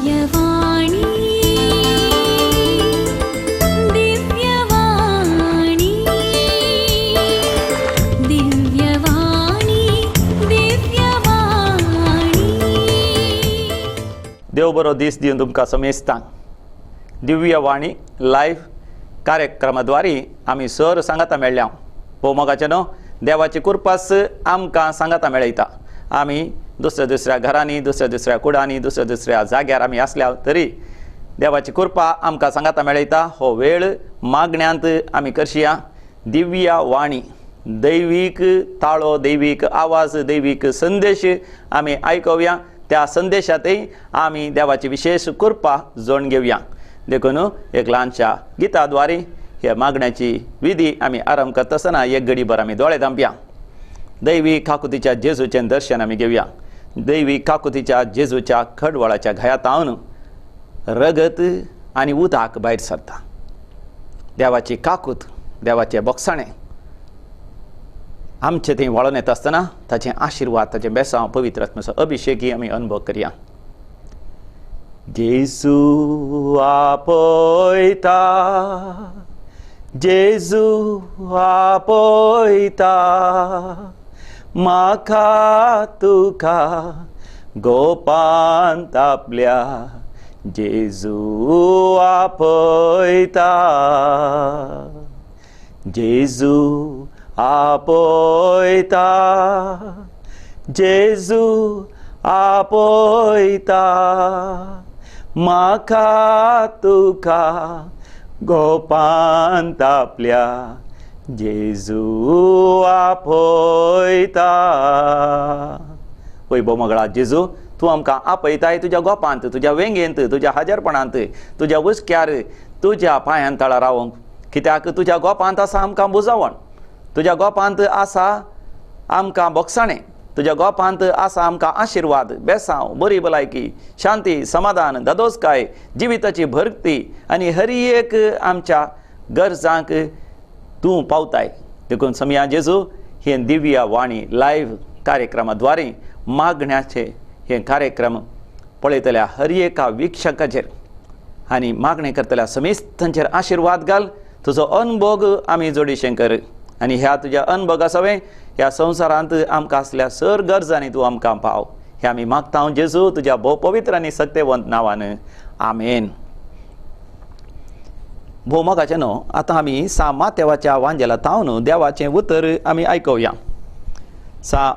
दिव्यवाणी, दिव्यवाणी, दिव्यवाणी, दिव्यवाणी. देव बरो दीस दिवन तुमकां समेस्तांक. दिव्यवाणी लायव्ह कार्यक्रमाद्वारे आमी सर सांगाता मेळ्ळ्या. भोवमोगाचें न्हू, देवाची कुरपास आमकां सांगाता मेळयता. आमी दुसऱ्या दुसऱ्या घरांनी, दुसऱ्या दुसऱ्या कुडांनी, दुसऱ्या दुसऱ्या जाग्यार आमी आसल्या तरी देवाची कृपा आमकां सांगाता मेळयता. हो वेळ मागण्यांत आमी करशिया. दिव्यवाणी, दैवीक ताळो, दैवीक आवाज, दैवीक संदेश आमी आयकुया. त्या संदेशांतय आमी देवाची विशेश कृपा जोड घेवया. देखून एक ल्हानशा गिता द्वारे ह्या मागण्याची विधी आमी आरंभ करता आसतना एक घडीभर आमी दोळे धांपया. दैवी काकुतीच्या जेजूचें दर्शन आमी घेवया. दैवी काकुतीच्या जेजूच्या खडवळाच्या घायातावन रगत आनी उदक भायर सरता. देवाची काकूत, देवाचें बोगसाणें आमचे थंय वळोन येता आसतना ताचें आशिर्वाद, ताचें बेसांव, पवित्र आत्म्याचो अभिशेकी आमी अनुभव करया. जेजू आपयता, जेजू आपयता, म्हाका तुका गोपांत आपल्या, जेजू आपयता, जेजू आपयता, जेजू आपयता, म्हाका तुका गोपांत आपल्या, जेजू आपयता. वय भोमगळा जेजू, तूं आमकां आपयताय तुज्या गोपांत, तुज्या वेंगेंत, तुज्या हाजरपणांत, तुज्या हुस्क्यार, तुज्या पांयान तळा रावंक. कित्याक तुज्या गोपांत आसा आमकां बुजावण, तुज्या गोपांत आसा आमकां बोगसाणें, तुज्या गोपांत आसा आमकां आशिर्वाद, बेसांव, बरी भलायकी, शांती, समाधान, दादोसकाय, जिविताची भरती आनी हर एक आमच्या गरजांक तूं पावताय. देखून समया जेजू, हे दिव्य वाणी लायव्ह कार्यक्रमा द्वारे मागण्याचे हे कार्यक्रम पळयतल्या हर एका वीक्षकाचेर आनी मागणें करतल्या समेस्तांचेर आशिर्वाद घाल. तुजो अनभोग आमी जोडीशें कर आनी ह्या तुज्या अनभोगा सवें ह्या संवसारांत आमकां आसल्या सर गरजांनी तूं आमकां पाव. हें आमी मागता जेजू तुज्या भोव पवित्र आनी सत्यवंत नांवान, आमेन. भोव मोगाचें न्हू, आतां आमी सा मातेवाच्या वांजेला तावन देवाचें उतर आमी आयकुया. सा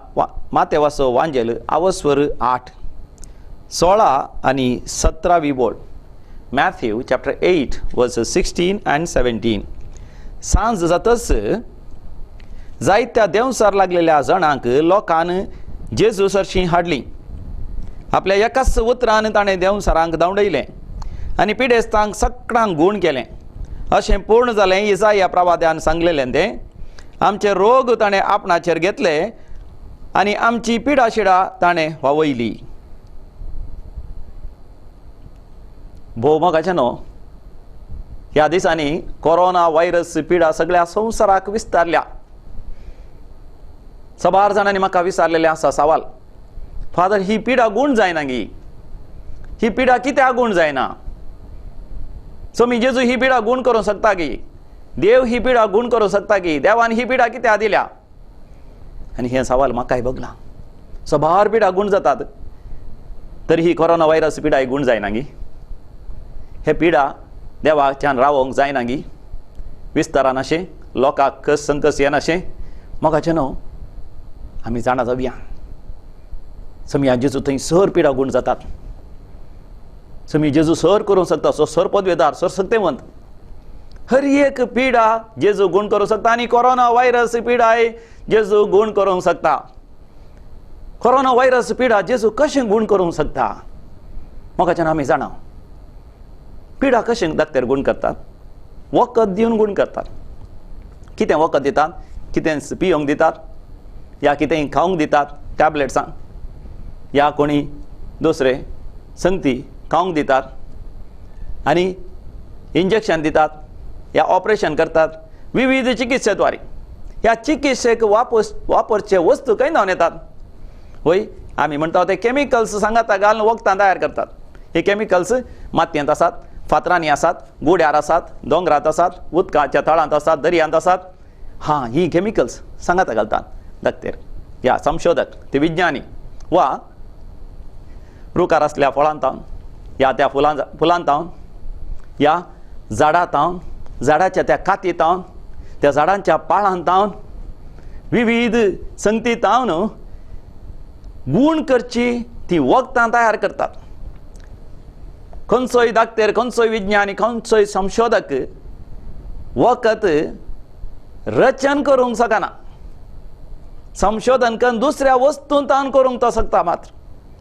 मातेवाचो वांजेल आवस्वर 8 16 आनी 17वी बोल. Matthew chapter 8 verse 16 and 17. सांज जातच जायत्या देंवसार लागलेल्या जाणांक लोकान जेजू सरशीं हाडली. आपल्या एकाच उतरान ताणें देंवसारांक धांवडयलें आनी पिडेस्तांक सगळ्यांक गूण केलें. अशें पूर्ण जालें इजाया प्रवाद्यान सांगलेलें तें, आमचे रोग ताणें आपणाचेर घेतले आनी आमची पिडाशिडा ताणें व्हांवयली. भोव मोगाचें न्हू, ह्या दिसांनी कोरोना व्हायरस पिडा सगळ्या संवसाराक विस्तारल्या. सबार जाणांनी म्हाका विचारलेलें आसा सवाल, फादर ही पिडा गूण जायना गी, ही पिडा कित्याक गूण जायना? सो मी जेजू ही पिडा गूण करूंक शकता गी? देव ही पिडा गूण करूंक शकता गी? देवान ही पिडा कित्याक दिल्या? आनी हें सवाल म्हाकाय भोगलां. सबार पिडा गूण जातात तरी ही कोरोना व्हायरस पिडाय गूण जायना गी? हे पिडा देवाच्यान रावोंक जायना गी? विस्तारान अशें लोकांक कस संकस येनाशें मोगाचें न्हू, आमी जाणा जावया. समया जेजू थंय सर पिडा गूण जातात. समी जेजू सर करूंक शकता, सो सर पदवेदार, सर सक्तेवंत. हर एक पिडा जेजू गूण करूंक शकता आनी कोरोना व्हायरस पिडाय जेजू गूण करूंक शकता. कोरोना व्हायरस पिडा जेजू कशें गूण करूंक शकता मोगाच्यान आमी जाणा. पिडा कशें डॉक्टर गूण करतात? वखद दिवन गूण करतात. कितें वखद दितात? कितें पियोंक दितात या कितें खावंक दितात टॅबलेट्सां, या कोणी दुसरे संगती खावंक दितात आनी इंजेक्शन दितात या ऑपरेशन करतात विविध चिकित्सेद्वारे. ह्या चिकित्सेक वापरचे वस्तू खंय धांवन येतात? वय आमी म्हणटा ते केमिकल्स सांगाता घालून वखदां तयार करतात. हे केमिकल्स मातयेंत आसात, फातरांनी आसात, गुड्यार आसात, दोंगरात आसात, उदकाच्या तळांत आसात, दर्यांत आसात. हां, ही केमिकल्स सांगाता घालतात दाक्तेर या संशोधक, ते विज्ञानी, वा रुखार आसल्या फळांत तावन या त्या फुलां फुलांत तावन या झाडां तावन, झाडाच्या त्या काती तावन, त्या झाडांच्या पाळांत तावन, विविध संगती तावन गूण करची ती वखदां तयार करतात. खंयचोय दाक्तेर, खंयचोय विज्ञानी, खंयचोय संशोधक वखद रचन करूंक शकना. संशोधन करून दुसऱ्या वस्तून तावन करूंक तो शकता मात्र.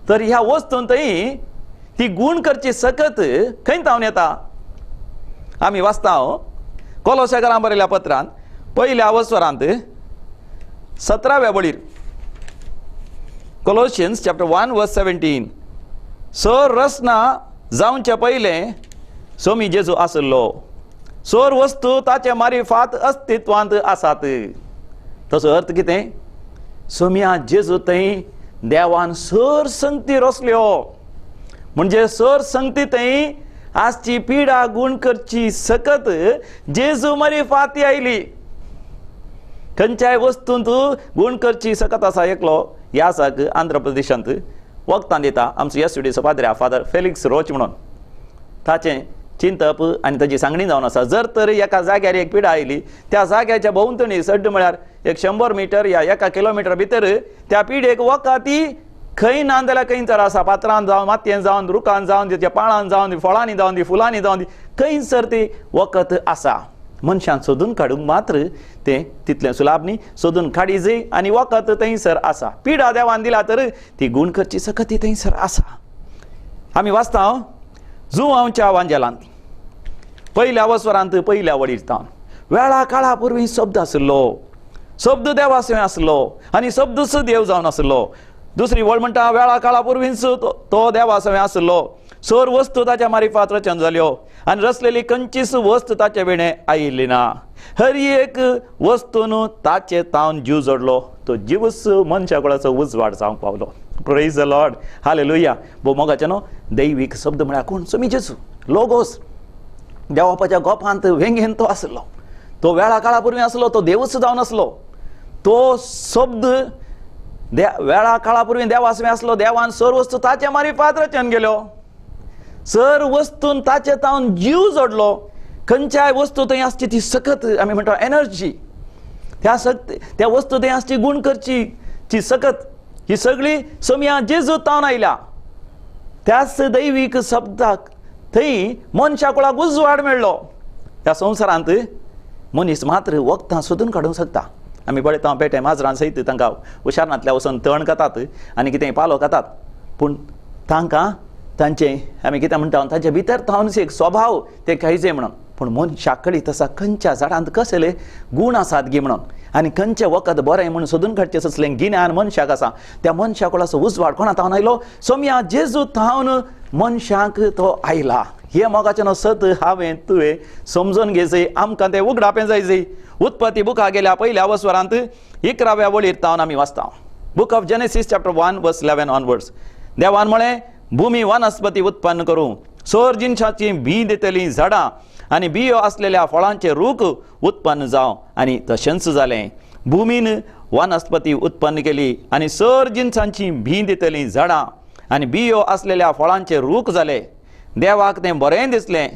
तर ह्या वस्तून थंय ती गूण करची सकत खंय तावन येता? आमी वाचता कोलोसेकरां बरयल्या पत्रांत पयल्या वस्वरांत 17व्या वळीर, Colossians chapter 1 verse 17. Sir रचना जावचे पयलें सोमी जेजू आसलो, सोर वस्तू ताचे मारिफात अस्तित्वांत आसात. तसो अर्थ कितें? सोमिया जेजू थंय देवान सर संगती रचल्यो, म्हणजे सर संगती थंय आजची पिडा गूण करची सकत जेजू मारिफात आयली. खंयच्याय वस्तूंत गूण करची सकत आसा. एकलो यासाक आंध्र प्रदेशांत वखदां दिता, आमचो एस डी पाद्रे फादर फेलिक्स रोच म्हणून, ताचें चिंतप आनी ताची सांगणी जावन आसा. जर तर एका जाग्यार एक पिडा आयली, त्या जाग्याच्या भोंवतणी सड्ड म्हळ्यार एक 100 मिटर या 1 किलोमिटर भितर त्या पिडेक वखद ती खंय ना जाल्यार खंय तर आसा, पात्रान जावन, मातयेन जावन, रुखान जावन, त्या पाळान जावन, फळांनी जावन दी, फुलांनी जावन दी, खंयसर ती वखद आसा. मनशान सोदून काडूंक मात्र तें तितलें सुलाभ न्ही. सोदून काडी जाय आनी वखद थंयसर आसा. पिडा देवान दिला तर ती गूण करची सकत ती थंयसर आसा. आमी वाचता जुवांवच्या वांजेलांत पयल्या वस्वरांत पयल्या वडीर तावन, वेळा काळा पूर्वी शब्द आसलो, शब्द देवासवें आसलो आनी शब्दच देव जावन आसलो. दुसरी वळ म्हणटा, वेळा काळा पूर्वींच तो देवासवें आसलो. सोर वस्तू ताच्या मारिफात रचन जाल्यो आनी रचलेली खंयचीच वस्त ताचे विणें आयिल्ली ना. हर एक वस्तून ताचे तावन जीव जोडलो, तो जीवच मनशा कुळाचो उजवाड जावंक पावलो. Praise the Lord, hallelujah. भोव मोगाचें न्हू, दैवीक शब्द म्हळ्यार कोण? सोमी जेजू, लोगोस. देवापाच्या गोपांत वेंगेन तो आसलो, तो वेळा काळा पूर्वी आसलो, तो देवच जावन आसलो. तो शब्द वेळा काळा पूर्वी देवासवें आसलो. देवान सर वस्तू ताचे मारिफात रचन गेल्यो, सर वस्तून ताचे तावन जीव जोडलो. खंयच्याय वस्तू थंय आसची ती सकत, आमी म्हणटा एनर्जी, त्या सक्त त्या वस्तू थंय आसची गूण करची ती सकत, ही सगळी सोमया जेजू तावन आयल्या. त्याच दैवीक शब्दाक थंय मनशा कुळाक उजवाड मेळ्ळो. ह्या संवसारांत मनीस मात्र वखदां सोदून काडूंक शकता. आमी पळयता, पेटे माजरां सयत तांकां हुशार नातल्या वचून तण खातात आनी कितें पालो खातात, पूण तांकां तांचे आमी कितें म्हणटा, तांचे भितर तावन एक स्वभाव ते खायचे म्हणून. पूण मनशाक कळीत आसा खंयच्या झाडांत कसले गूण आसात गी म्हणून आनी खंयचें वखद बरें म्हणून सोदून काडचें तसलें गिन्यान मनशाक आसा. त्या मनशाक असो उजवाड कोणा थावन आयलो? सोमया जेजू थावन मनशाक तो आयला. हे मोगाचें न्हू सत हांवें तुवें समजून घेयचें, आमकां तें उगडापें जाय. उत्पत्ती बुका गेल्या पयल्या वस्वरांत 11व्या वळीर तावन आमी वाचता, Book of Genesis chapter 1 verse 11 onwards. देवान म्हळें, भूमी वनस्पती उत्पन्न करूं, सोर जिनशाची बी दितलीं झाडां आनी बियो आसलेल्या फळांचे रूख उत्पन्न जावं. आनी तशेंच जालें. भुमीन वनस्पती उत्पन्न केली आनी सर जिनसांची बी दितलीं झाडां आनी बियो आसलेल्या फळांचे रूख जाले. देवाक तें बरें दिसलें.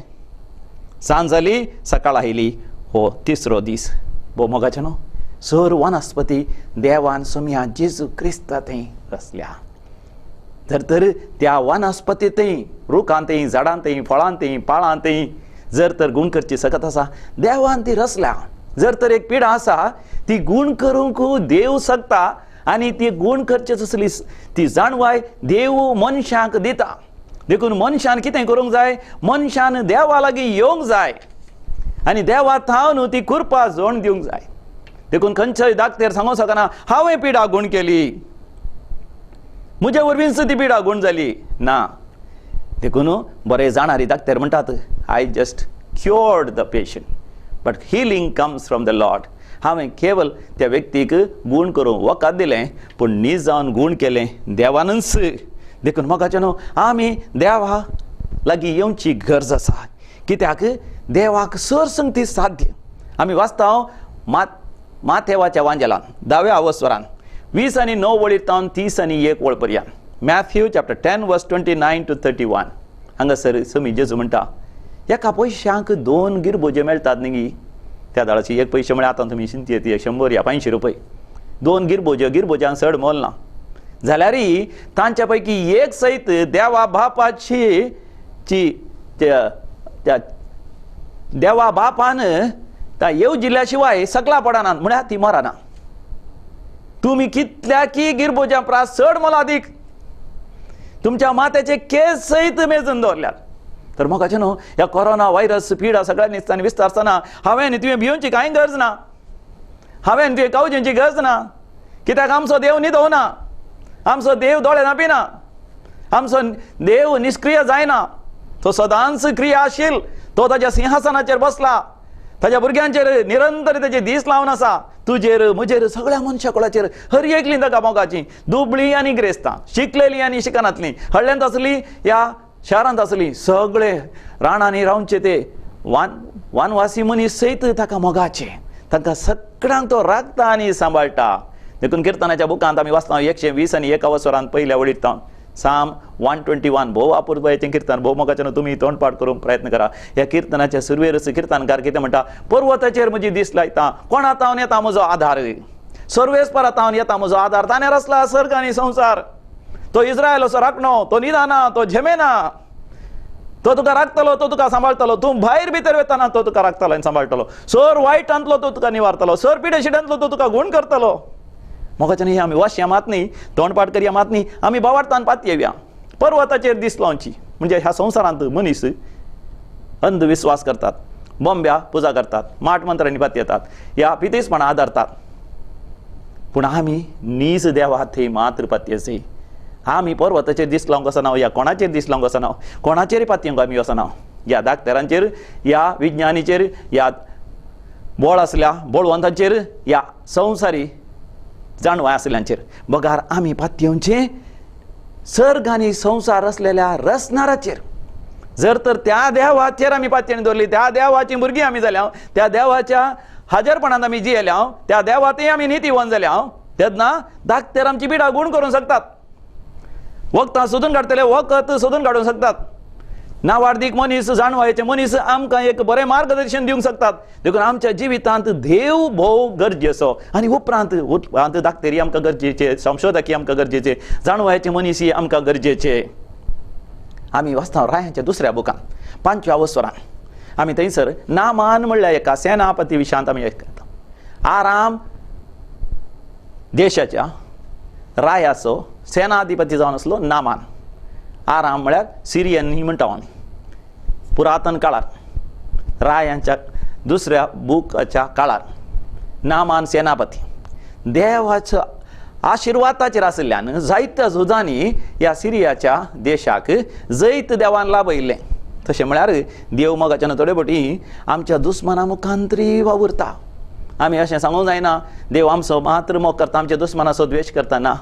सांज जाली, सकाळ आयली, हो तिसरो दीस. भोव मोगाचें न्हू, सर वनस्पती देवान सोमया जेजू क्रिस्ता थंय रचल्या. जर तर त्या वनस्पती थंय, रुखांत थंय, झाडां थंय, फळां थंय, पाळां थंय जर तर गूण करची सकत आसा, देवान ती रचल्या. जर तर एक पिडा आसा, ती गूण करूंक देव शकता आनी ती गूण करचे तसली ती जाणवाय देव मनशाक दिता. देखून मनशान कितें करूंक जाय? मनशान देवा लागीं येवंक जाय आनी देवा थावन ती कृपा जोड दिवंक जाय. देखून खंयच्याय दाक्तेर सांगूंक शकना, हांवें पिडा गूण केली, म्हजे वरवींच ती पिडा गूण जाली ना. देखून बरे जाणारी दाक्तेर म्हणटात, "I just cured the patient, but healing comes from the Lord." हांवें केवल त्या व्यक्तीक गूण करूं वखद दिलें, पूण नीज जावन गूण केलें देवानूच. देखून मोगाचें न्हू, आमी देवा लागीं येवची गरज आसा. कित्याक देवाक सर संगती साध्य. आमी वाचता माथेवाच्या वांजेलान 10व्या अवस्वरान 20 आनी 9 वळीर तावन 30 आनी 1 वळ पर्यंत, Matthew chapter 10 verse 29 to 31. हांगासर समी जेजू म्हणटा, एका पयशांक दोन गिरबोजे मेळटात न्ही. त्या दाळाची एक पयशे म्हळ्यार आतां तुमी शिंती येत 100 या 500 रुपये. दोन गिरबोज्यो, गिरबोज्यांक चड मोल ना, जाल्यारय तांच्या पैकी एक सयत देवा बापाची ची त्या त्या देवा बापान त्या येवजिल्ल्या शिवाय सकला पडना, म्हळ्यार ती मरना. तुमी कितल्या की गिरबोज्यां प्रास चड मोलादीक. तुमच्या माथ्याचे केस सयत मेजून दवरल्यात. तर म्हाका न्हू ह्या कोरोना व्हायरस पिडा सगळ्या निसतानी विस्तारतना हांवें आनी तुवें भिवची कांय गरज ना, हांवें आनी तुवें कावजेंची गरज ना. कित्याक आमचो देव न्हिदोना, आमचो देव दोळे धांपिना, आमचो देव निष्क्रिय जायना. तो सदांच क्रियाशील. तो ताज्या सिंहासनाचेर बसला, ताज्या भुरग्यांचेर निरंतर तेजे दीस लावन आसा. तुजेर, म्हजेर, सगळ्या मनशा कुळाचेर, हर एकली ताका मोगाची, दुबळी आनी ग्रेस्तां, शिकलेली आनी शिकनातली, हळ्ळ्यांत आसली या शारांत आसली, सगळे रानांनी रावचे ते वानवासी मनीस सयत ताका मोगाचे. तांकां सगळ्यांक तो राखता आनी सांबाळटा. देखून किर्तनाच्या बुकांत आमी वाचता 120 आनी 1 वसरांत पयल्या वळीर, साम 121. भोव अपुरबायेचें किर्तन, भोव मोगाचें. तुमी तोंडपाठ करूंक प्रयत्न करा. ह्या किर्तनाच्या सुरवेरच किर्तनकार कितें म्हणटा? पर्वताचेर म्हजी दीस लायता, कोणा तावन येता म्हजो आधार? सर्वेस्परा तावन येता म्हजो आधार. ताणें रचला सर्ग आनी संवसार. तो इस्रायलाचो राखणो. तो निदाना, तो झेमेना. तो तुका राखतलो, तो तुका सांबाळटलो. तूं भायर भितर वतना तो तुका राखतलो आनी सांबाळटलो. सर वायटांतलो तो तुका निवारतलो, सर पिडेशिटांतलो तो तुका गूण करतलो. मोगाच्यान ही आमी वाचया मात न्ही, तोंडपाठ करया मात न्ही, आमी बावाडतान पात येवया. पर्वताचेर दीस लावची म्हणजे ह्या संवसारांत मनीस अंधविश्वास करतात, बॉम्ब्या पुजा करतात, माट मंत्रांनी पात येतात, ह्या पितेसपणा आदारतात. पूण आमी नीज देवा थंय मात्र पातयेचे. आमी पर्वताचेर दीस लावंक वचना, या कोणाचेर दीस लावंक वचना, कोणाचेर पातयेवंक आमी वचना, या दाक्तरांचेर, या विज्ञानीचेर, या बोळ आसल्या बळवंतांचेर, या संवसारी जाणवाय आसल्यांचेर. बगार आमी पातयेवचें सर्ग आनी संवसार आसलेल्या रचणाराचेर. जर तर त्या देवाचेर आमी पातयेणी दवरली, त्या देवाची भुरगीं आमी जाल्या, त्या देवाच्या हाजरपणांत आमी जियेल्या, त्या देवातय आमी नितीवन जाल्या, तेन्ना दाक्तेर आमची पिडा गूण करूंक शकतात, वखदां सोदून काडटले, वखद सोदून काडूंक शकतात. नावार्दीक मनीस, जाणवायेचे मनीस आमकां एक बरें मार्गदर्शन दिवंक शकतात. देखून आमच्या जिवितांत देव भोव गरजेचो आनी उपरांत उपरांत दाक्तेरी आमकां गरजेचे, संशोधकी आमकां गरजेचे, जाणवायेचे मनीस आमकां गरजेचे. आमी वाचता रायांच्या दुसऱ्या बुकान 5व्या वसरान आमी थंयसर नामान म्हणल्यार एका सेनापती विशांत आमी करता. आराम देशाच्या रायाचो सेनाधिपती जावन आसलो नामान. आराम म्हळ्यार सिरियन ही म्हणटा आमी. पुरातन काळार, रायांच्या दुसऱ्या बुकाच्या काळार नामान सेनापती देवाचो आशिर्वाद ताचेर आशिल्ल्यान जायत्या झुजांनी ह्या सिरियाच्या देशाक जैत देवान लाभयिल्लें. तशें म्हळ्यार देव मोगाच्यान थोडे फावटी आमच्या दुस्माना मुखांतरी वावुरता. आमी अशें सांगूंक जायना, देव आमचो मात्र मोग करता, आमच्या दुस्मानाचो द्वेश करता. ना,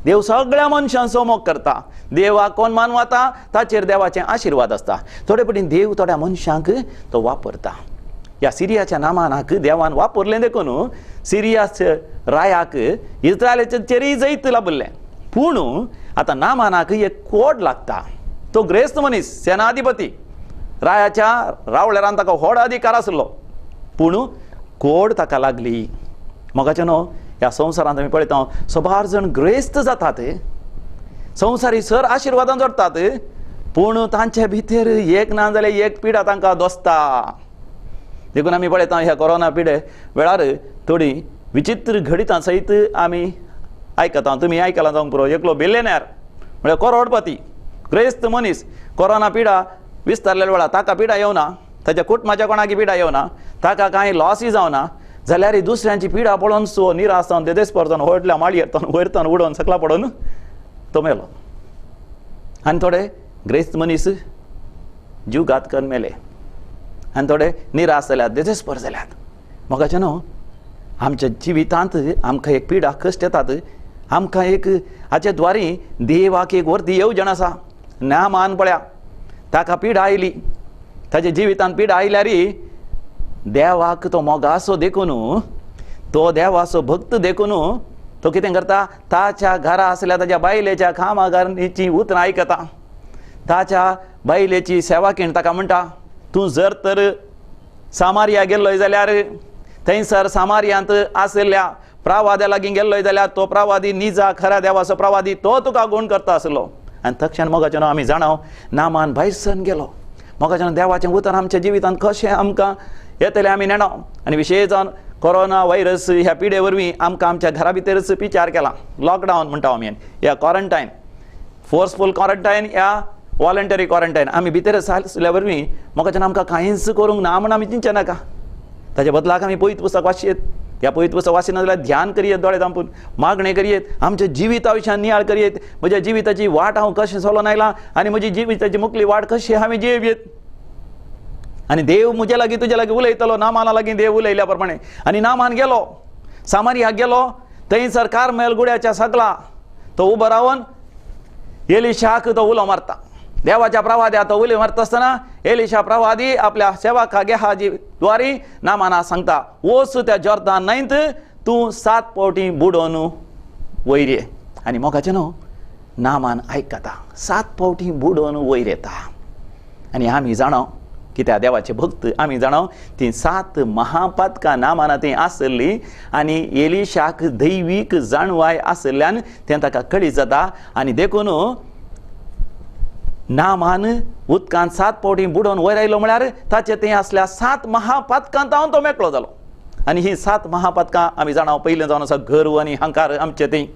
देव सगळ्या मनशांचो मोग करता. देवाक कोण मानवता ताचेर देवाचे आशिर्वाद आसता. थोडे फावटी देव थोड्या मनशांक तो वापरता. ह्या सिरियाच्या नामानाक देवान वापरलें, देखून सिरियाच रायाक इस्रायलाचेरूय जैत लाभिल्लें. पूण आतां नामानाक एक कोड लागता. तो ग्रेस्त मनीस, सेनाधिपती, रायाच्या रावळेरान ताका व्हड अधिकार आसलो, पूण कोड ताका लागली. मोगाचे न्हू, ह्या संवसारांत आमी पळयता, सबार जण ग्रेस्त जातात, संवसारी सर आशिर्वादान जोडटात, पूण तांचे भितर एक ना जाल्यार एक पिडा तांकां दोसता. देखून आमी पळयता, ह्या कोरोना पिडे वेळार थोडी विचित्र घडितां सयत आमी आयकता. तुमी आयकलां जावंक पुरो, एकलो बिलेनर म्हळ्यार करोडपती ग्रेस्त मनीस कोरोना पिडा विस्तारलेल्या वेळार ताका पिडा येवना, ताच्या कुटुंबाच्या कोणाकी पिडा येवना, ताका कांय लॉसूय जावना, जाल्यार दुसऱ्यांची पिडा पळोवन सो निराश जावन देदेस्पर जावन व्हडल्या माळयेर वयर उडोवन सकला पडोवन तो मेलो. आनी थोडे ग्रेस्त मनीस जीव घात करून मेले आनी थोडे निराश जाल्यात, देदेस्पर जाल्यात. मोगाचे न्हू, आमच्या जिवितांत आमकां एक पिडा कश्ट येतात, आमकां एक हाचे द्वारी देवाक एक वर्दी येवजण आसा. नामान पळया, ताका पिडा आयली, ताच्या जिवितांत पिडा आयल्यार देवाक तो मोगासो देखून, तो देवाचो भक्त देखून तो कितें करता, ताच्या घरा आसल्या ताच्या बायलेच्या कामागारणीची उतरां आयकता, ताच्या बायलेची सेवा केण ताका म्हणटा, तूं जर तर सामारिया गेल्लोय जाल्यार थंयसर सामारियांत आशिल्ल्या प्रवाद्या लागीं गेल्लोय जाल्यार तो प्रवादी निजा खऱ्या देवाचो प्रवादी तो तुका गूण करता आसलो. आनी तक्षण मोगाच्यान आमी जाणाव नामान भायसन गेलो. मोगाच्यान देवाचें उतर आमच्या जिवितांत कशें आमकां येतलें आमी नेणाव. आनी विशेश जावन कोरोना व्हायरस ह्या पिडे वरवीं आमकां आमच्या घरा भितरच पिचार केला. लॉकडावन म्हणटा आमी, ह्या क्वॉरंटायन, फोर्सफूल क्वॉरंटायन ह्या वॉलंटरी क्वॉरंटायन आमी भितरच आसल्या वरवीं मोगाच्यान आमकां कांयच करूंक ना म्हूण आमी चिंतचें नाका. ताच्या बदलाक आमी पवित्र पुस्तक वाचयेत, ह्या पवित्र पुस्तक वाचिना जाल्यार ध्यान करयेत, दोळे धांपून मागणें करयेत, आमच्या जिविता विशयान नियाळ करयेत, म्हज्या जिविताची वाट हांव कशें चलोन आयलां आनी म्हजी जिविताची मुखली वाट कशी हांवें जियेत. आनी देव म्हज्या लागीं तुज्या लागीं उलयतलो, नामाना लागीं देव उलयल्या प्रमाणे. आनी नामान गेलो, सामारियाक गेलो, थंयसर कार्मेल गुड्याच्या सगळा तो उबो रावन एलिशाक तो उलो मारता. देवाच्या प्रवाद्या तो उलो मारता आसतना एलिशा प्रवादी आपल्या सेवका गेहाजी द्वारी नामाना सांगता, वच त्या जॉर्दान न्हंयत तूं 7 फावटी बुडोवन वयर ये. आनी मोगाचें न्हू नामान आयकता, 7 फावटी बुडोवन वयर येता. आनी आमी जाणा कित्याक देवाचे भक्त आमी जाणा ती 7 महापातकां नामाना ती आसली आनी एलिशाक दैवीक जाणवाय आशिल्ल्यान तें ताका कळीत जाता. आनी देखून नामान उदकांत 7 फावटी बुडोवन वयर आयलो म्हळ्यार ताचे तें आसल्या 7 महापातकांत हांव तो मेकळो जालो. आनी ही 7 महापातकां आमी जाणा, पयलें जावन आसा गर्व आनी हंकार आमचे थंय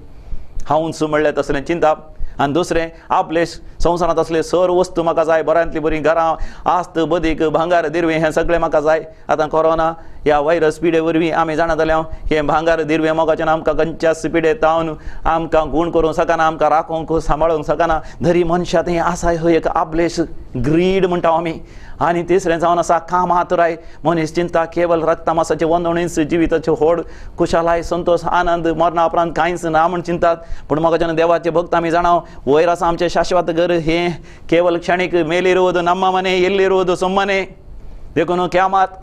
हांवूच म्हणलें तसलें चिंतप, आनी दुसरें आपले संवसारांत असले सर वस्तू म्हाका जाय, बऱ्यांतली बरीं घरां आस्त बदीक भांगार दिरवें हें सगळें म्हाका जाय. आतां कोरोना ह्या व्हायरस पिडे वरवीं आमी जाणा जाल्या हें भांगार दिरवें मोगाचें आमकां खंयच्याच पिडे तावन आमकां गूण करूंक शकना, आमकां राखूंक सांबाळूंक शकना. धरी मनशा थंय आसा हो एक आपलेश ग्रीड म्हणटा आमी. आनी तिसरें जावन आसा कामातुराय, मनीस चिंता केवल रक्तमासाचे वंदवणीच जिविताचे होड खुशालाय संतोष आनंद मरणा उपरांत कांयच ना म्हूण चिंतात. पूण मोगाच्यान देवाचे भक्त आमी जाणा वयर आसा आमचें शाश्वत घर, हें केवल क्षणीक मेलिरुವುದು ನಮ್ಮ ಮನೆ ಎಲ್ಲಿರುವುದು ಸುಮ್ಮನೆ. देखून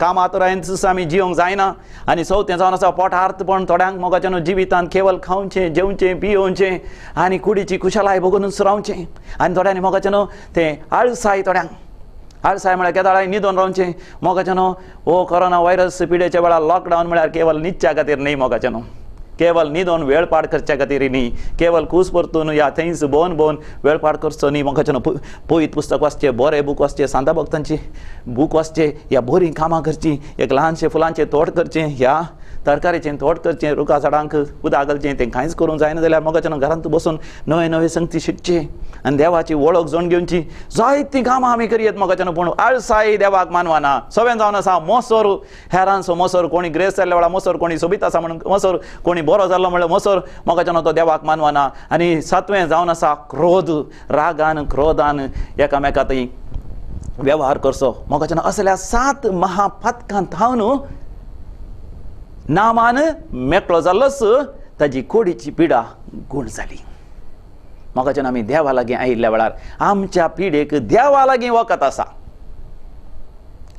कामातुरायेन आमी जिवंक जायना. आनी चवथें जावन आसा पोटार्थपण, थोड्यांक मोगाच्यान जिवितांत केवल खावचें जेवचें पियोवचें आनी कुडीची खुशालाय भोगूनच रावचें. आनी थोड्यांनी मोगाच्यान तें आळसाय, थोड्यांक आळसाय म्हळ्यार केदाळाय न्हिदोन रावचें. मोगाच्यान हो कोरोना व्हायरस पिडेच्या वेळार लॉकडावन म्हळ्यार केवल न्हिदच्या खातीर न्ही, मोगाच्यान केवल न्हिदोन वेळ पाड करच्या खातीर न्ही, केवल कूस परतून या थंयच भोवन भोवन वेळ पाड करचो न्ही. मोगाच्यान पवित्र पुस्तक वाचचें, बरें बूक वाचचें, सांता भक्तांची बूक वाचचें, ह्या बरीं कामां करचीं, एक ल्हानशें फुलांचें तोट करचें, ह्या तरकारेचें तोट करचें, रुखा झाडांक उदक घालचें. तें कांयच करूंक जायना जाल्यार मोगाच्यान घरांत बसून नवे नवे संगती शिकचें आनी देवाची वळख जाण घेवची. जायतीं कामां आमी करयेत मोगाच्यान, पूण आळसाय देवाक मानवना. सगळें जावन आसा मोसोर, हेरांचो मोसोर, कोणी ग्रेस जाल्ल्या वेळार मोसोर, कोणी सोबीत आसा म्हणून मोसोर, कोणी बरो जाल्लो म्हणल्यार मोसोर, मोगाच्यान तो देवाक मानवना. आनी सातवें जावन आसा क्रोध, रागान क्रोधान एकामेका थंय वेव्हार करचो. मोगाच्यान असल्या 7 महापातकां थावन नामान मेकळो जाल्लोच, ताजी कोडीची पिडा गूण जाली. मोगाच्यान आमी देवा लागीं आयिल्ल्या वेळार आमच्या पिडेक देवा लागीं वखद आसा.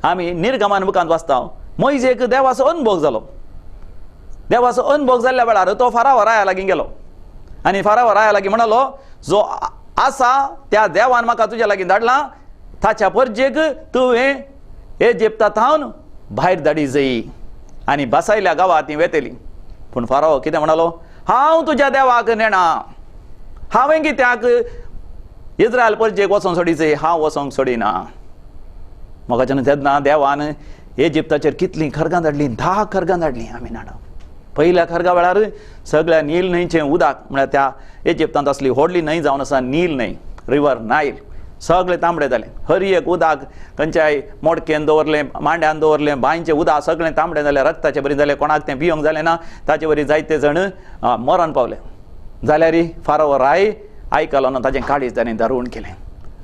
आमी निर्गमान मुखांत वाचता, मोयजेक देवाचो अनुभव जालो. देवाचो अनुभव जाल्ल्या वेळार तो फाराव राया लागीं गेलो आनी फाराव राया लागीं म्हणालो, जो आसा त्या देवान म्हाका तुज्या लागीं धाडला, ताच्या परजेक तुवें इजिप्ता थावन भायर धाडी जाय. आनी बसायल्या गांवांत ती वेतली. पूण फाराव कितें म्हणालो, हांव तुज्या देवाक नेणा, हांवें कित्याक इज्रायल परजेक वचोंक सोडीचें, हांव वचोंक सोडिना. मोगाच्यान तेन्ना देवान इजिप्ताचेर कितलीं खरगां धाडलीं, 10 खरगां धाडलीं आमी नाणा. पयल्या खरगा वेळार सगळ्या नील न्हंयचें उदक म्हळ्यार त्या इजिप्तांत आसली व्हडली न्हंय जावन आसा नील न्हंय, रिवर नायल, सगळे तांबडे जाले. हर एक उदक खंयच्याय मोडकेन दवरलें, मांड्यान दवरलें, बांयचें उदक सगळें तांबडें जालें, रक्ताचे बरी जालें, कोणाक तें पियोंक जालें ना, ताचे वरी जायते जाण मरण पावले. जाल्यार फाराव राय आयकलो ना, ताजें काळीज ताणें दारूण केलें.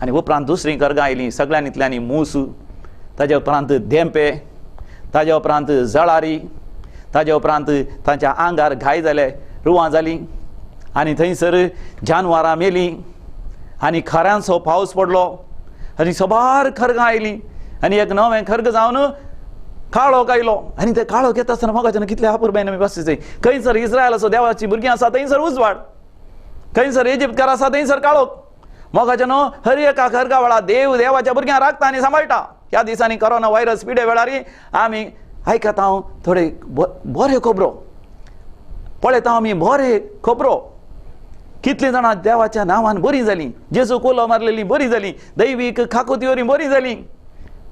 आनी उपरांत दुसरीं खरगां आयलीं, सगळ्यांनी मूस, ताजे उपरांत धेंपे, ताजे उपरांत जळारी, ताजे उपरांत तांच्या आंगार घाय जाले, रुवां जालीं आनी थंयसर जानवरां मेलीं आनी खऱ्यांचो पावस पडलो. आनी सबार खरगां आयलीं आनी एक नवें खर्ग जावन काळोख आयलो. आनी ते काळोख येता आसतना मोगाच्यान कितले अपुरबायेन आमी बसचे. खंयसर इस्रायलाचो देवाची भुरगीं आसा थंयसर उजवाड, खंयसर इजिप्तकार आसा थंयसर काळोख. मोगाच्यान हर एका खर्गा वेळार देव देवाच्या भुरग्यांक राखता आनी सांबाळटा. ह्या दिसांनी कोरोना व्हायरस पिडे वेळार आमी आयकता हांव थोडे बऱ्यो खबरो, पळयता आमी बरे खबरो. कितलीं जाणां देवाच्या नांवान बरीं जालीं, जेजू कोलो मारलेली बरीं जालीं, दैवीक खाकोती वरवीं बरीं जालीं,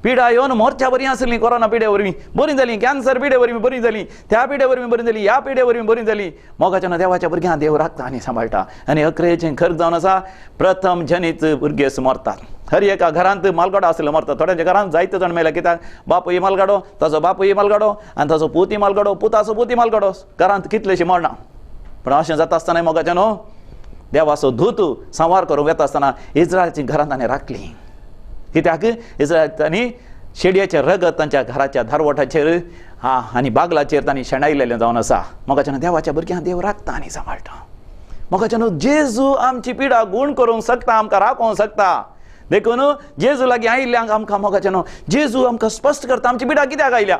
पिडा येवन मोरच्या बरीं आसलीं, कोरोना पिडे वरवीं बरीं जालीं, कॅन्सर पिडे वरवीं बरीं जालीं, त्या पिडे वरवीं बरीं जालीं, ह्या पिडे वरवीं बरीं जालीं. मोगाच्यान देवाच्या भुरग्यांक देव राखता आनी सांबाळटा. आनी अकरेचें खर्च जावन आसा, प्रथम जनीत भुरगे मरतात. हर एका घरांत मालगाडो आसलो मरता. थोड्यांच्या घरांत जायते जाण मेले, कित्याक बापूय मालगाडो, ताजो बापूय मालगाडो आनी ताजो पूतय मालगाडो, पुताचो पूतय मालगाडो, घरांत कितलेशीं मरणां. पूण अशें जाता आसतना मोगाच्यान न्हू देवाचो दूत सांवार करूंक वेता आसतना इस्रायलचीं घरां ताणें राखलीं. कित्याक इस्रायल तांणी शेडयेचें रगत तांच्या घराच्या दारवटाचेर हा आनी बागलाचेर तांणी शेणायलेलें जावन आसा. मोगाच्यान देवाच्या भुरग्यांक देव राखता आनी सांबाळटा. मोगाच्यान जेजू आमची पिडा गूण करूंक शकता, आमकां राखोवंक शकता. देखून जेजू लागीं आयिल्ल्यांक आमकां मोगाच्यान जेजू आमकां स्पश्ट करता आमची पिडा कित्याक आयल्या.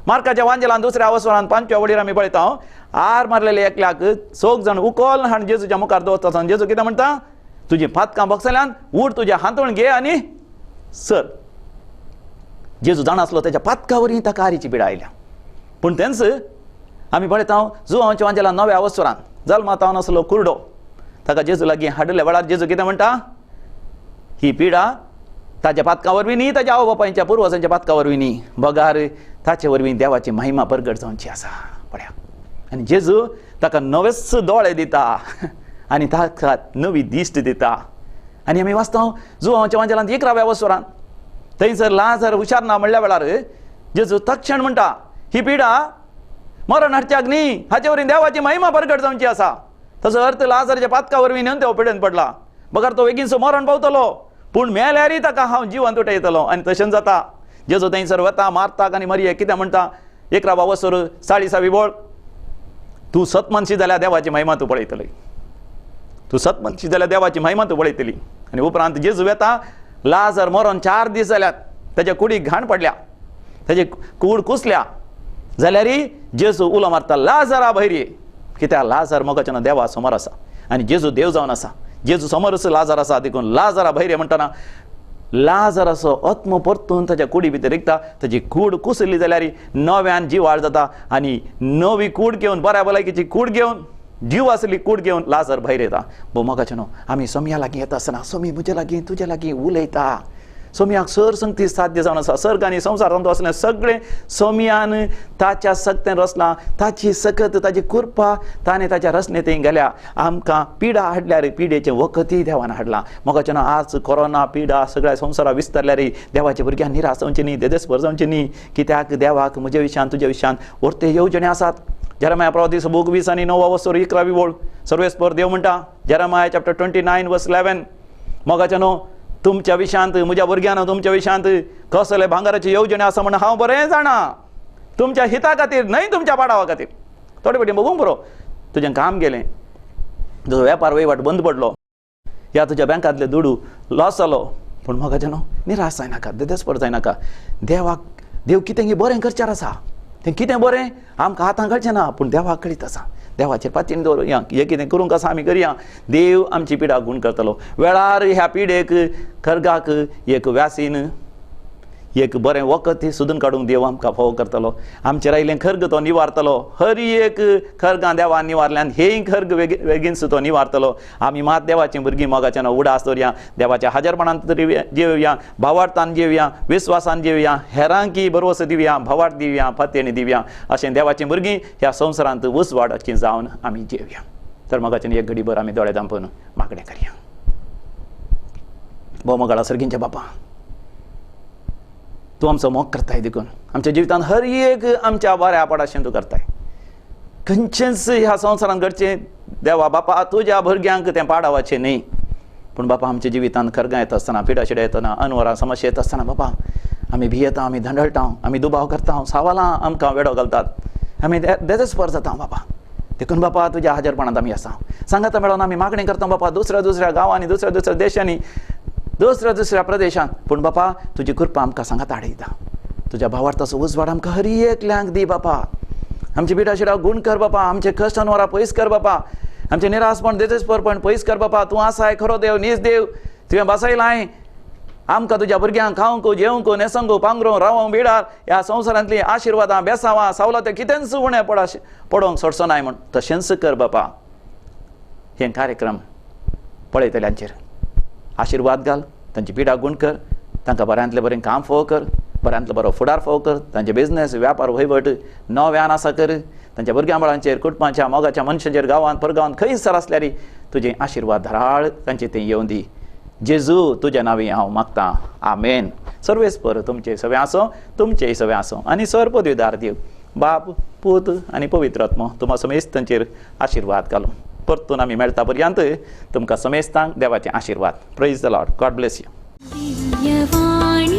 मार्काच्या वांजेलान दुसऱ्या अवसरान 5व्या वडीर आमी पळयता, आर मारलेले एकल्याक 4 जाण उकोल हाण जेजूच्या मुखार दवरता. जेजू कितें म्हणटा, तुजी पातकां भोगसल्यान उठ, तुजें हांतूण घे आनी सर. जेजू जाणा आसलो तेच्या पातका वरवीं ताका आरीची पिडा आयल्या. पूण तेंच आमी पळयता जुवांच्या वांजेलान 9व्या अवसरान जल्मातावन आसलो कुरडो, ताका जेजू लागीं हाडिल्ल्या वेळार जेजू कितें म्हणटा, ही पिडा ताच्या पातका वरवीं न्ही, ताच्या आवय बापायच्या पुर्वजांच्या पातका वरवीं न्ही, बगार ताचे वरवीं देवाची महिमा परगट जावची आसा. पळया, आनी जेजू ताका नवेच दोळे दिता आनी ताका नवी दिश्ट दिता. आनी आमी वाचता जुवांच्या वांजेलांत 11व्या वसरान थंयसर लाजर हुशार ना म्हणल्या वेळार जेजू तक्षण म्हणटा, ही पिडा मरण हाडच्याक न्ही, हाचे वरवीं देवाची महिमा परगट जावची आसा. तसो अर्थ लाजरच्या पातका वरवीं न्हय तो पिडेन पडला, बगर तो बेगीनसो मरण पावतलो, पूण मेल्यारय ताका हांव जिवंत उठयतलो. आनी तशेंच जाता. जेजू थंयसर वता मारताक आनी मरिये कितें म्हणटा, 11वा वसर 40वी बोळ, तूं सतमनशी जाल्यार देवाची महिमा तूं पळयतली, तूं सतमनशी जाल्यार देवाची महिमा तूं पळयतली. आनी उपरांत जेजू वेता, लाजर मरोन 4 दीस जाल्यात, ताच्या कुडीक घाण पडल्या, ताची कूड कुसल्या, जाल्यारय जेजू उलो मारता, लाजरा भायर ये. कित्याक लाजर मोगाच्यान देवा समोर आसा आनी जेजू देव जावन आसा, जेजू समोरच लाजर आसा. देखून लाजरा भायर ये म्हणटना लाजराचो आत्मो परतून ताच्या कुडी भितर रिगता, ताची कूड कुसली जाल्यार नव्यान जिवाळ जाता आनी नवी कूड घेवन, बऱ्या भलायकीची कूड घेवन, जीव आसली कूड घेवन लाजर भायर येता. भो मोगाचें न्हू आमी सोमया लागीं येता आसतना सोमी म्हजे लागीं तुजे लागीं उलयता. सोमयाक सर संगती साध्य जावन आसा. सर्ग आनी संवसार तांतूं आसलें सगळें सोमयान ताच्या सक्तेन रचलां. ताची सकत, ताची कृपा ताणें ताच्या रचने थंय गेल्या. आमकां पिडा हाडल्यार पिडेचें वखदय देवान हाडलां. मोगाचें आज कोरोना पिडा सगळ्या संवसारा विस्तारल्यार देवाच्या भुरग्यांक निराश जावचें न्ही, देदेस्पर जावचें न्ही. कित्याक देवाक म्हज्या विशयान तुज्या विशयान वर्ते येवजणे आसात. जेरमाया प्रवादी बूक 20 आनी 9 वसर 11वी वळ, सर्वेस्पर देव म्हणटा, जेरमाया चॅप्टर 29 वर्स 11, मोगाचें न्हू तुमच्या विशांत, म्हज्या भुरग्यान तुमच्या विशांत कसले भांगराची येवजणे आसा म्हण हांव बरें जाणा. तुमच्या हिता खातीर न्हय, तुमच्या पाडावा खातीर. थोडे फावटी बघूंक पुरो, तुजें काम गेलें, तुजो वेपार वहिवाट बंद पडलो, ह्या तुज्या बँकांतले दुडू लॉस जालो, पूण मोगाचें न्हू निराश जायनाका, देदेस्पर जायनाका. देवाक देव कितें बरें करच्यार आसा, तें कितें बरें आमकां आतां कळचें ना, पूण देवाक कळीत आसा. देवाचेर पातीन दवरुया, हें कितें करूंक आसा आमी करया, देव आमची पिडा गूण करतलो. वेळार ह्या पिडेक खर्गाक एक व्यासीन, एक बरें वखद सोदून काडूंक देव आमकां फावो करतलो. आमचेर आयिल्लें खर्ग तो निवारतलो. हर एक खर्गां देवान निवारल्यान हेय खर्ग बेगीनसो तो निवारतलो. आमी मात देवाचीं भुरगीं मोगाच्यान उडास दवरया, देवाच्या हाजरपणांत तरी जेवया, भावार्थान जेवया, विस्वासान जेवया, हेरांकी भरवसो दिवया, भावार्थ दिवया, फातेणी दिवया. अशें देवाचीं भुरगीं ह्या संवसारांत उजवाडाचीं जावन आमी जेवया. तर मोगाच्यान एक घडीभर आमी दोळे धांपून मागणें करया. भोव मोगाळा सर्गींच्या बापा, तूं आमचो मोग करताय, देखून आमच्या जिवितांत हर एक आमच्या बऱ्या पडाशें तूं करताय. खंयचेंच ह्या संवसारांत घडचें देवा बापा तुज्या भुरग्यांक तें पाडावचें न्ही, पूण बापा आमच्या जिवितांत खरगां येता आसतना, पिडाशिडा येतना, अनवरां समस्या येता आसतना बापा आमी भियेता, आमी धंडळटा, आमी दुबाव करता, सावालां आमकां वेडो घालतात, आमी देदेस्पर जाता बापा. देखून बापा तुज्या हाजरपणांत आमी आसा, सांगाता मेळोन आमी मागणी करता बापा. दुसऱ्या दुसऱ्या गांवांनी, दुसऱ्या दुसऱ्या देशांनी दुसऱ्या दुसऱ्या प्रदेशांत. पूण बापा तुजी कृपा आमकां सांगात हाडयता. तुज्या भावार्थाचो उजवाड आमकां हर एकल्यांक दी बापा. आमची बिडा शिडा गुण कर बापा, आमचे कश्ट अनवरा पयस कर बापा, आमचें निरासपण देजेसपरपण पयस कर बापा. तूं आसाय खरो देव, नीज देव, तुवें बसयलाय आमकां तुज्या भुरग्यांक खावंक, जेवंक, न्हेसोंक, पांगरूंक, रावोंक बिडार ह्या संवसारांतलीं आशिर्वादां, बेसावां, सावलां कितेंच उणें पडोवंक सोडचो नाय म्हूण. तशेंच कर बापा. हे कार्यक्रम पळयतल्यांचेर आशिर्वाद घाल, तांची पिडा गुण कर, तांकां बऱ्यांतलें बरें काम फोव कर, बऱ्यांतलो बरो फुडार फोव कर, तांचे बिजनेस व्यापार वहिवट नव्यान आसा कर, तांच्या भुरग्यां बाळांचेर, कुटुंबाच्या, मोगाच्या मनशांचेर, गांवांत परगांवांत खंयसर आसल्यार तुजें आशिर्वाद धाराळ तांचे तें येवन दी. जेजू तुज्या नांवी हांव मागतां, आमेन. सर्वेस्पर तुमचे सगळें आसो, तुमचेय सगळें आसो आनी सर पदवीदार देव बाप, पूत आनी पवित्र आत्मो तुमकां समेस्तांचेर आशिर्वाद घालूं. परतून आमी मेळटा पर्यंत तुमकां समेस्तांक देवाचे आशिर्वाद. Praise the Lord. God bless you. Divyavani.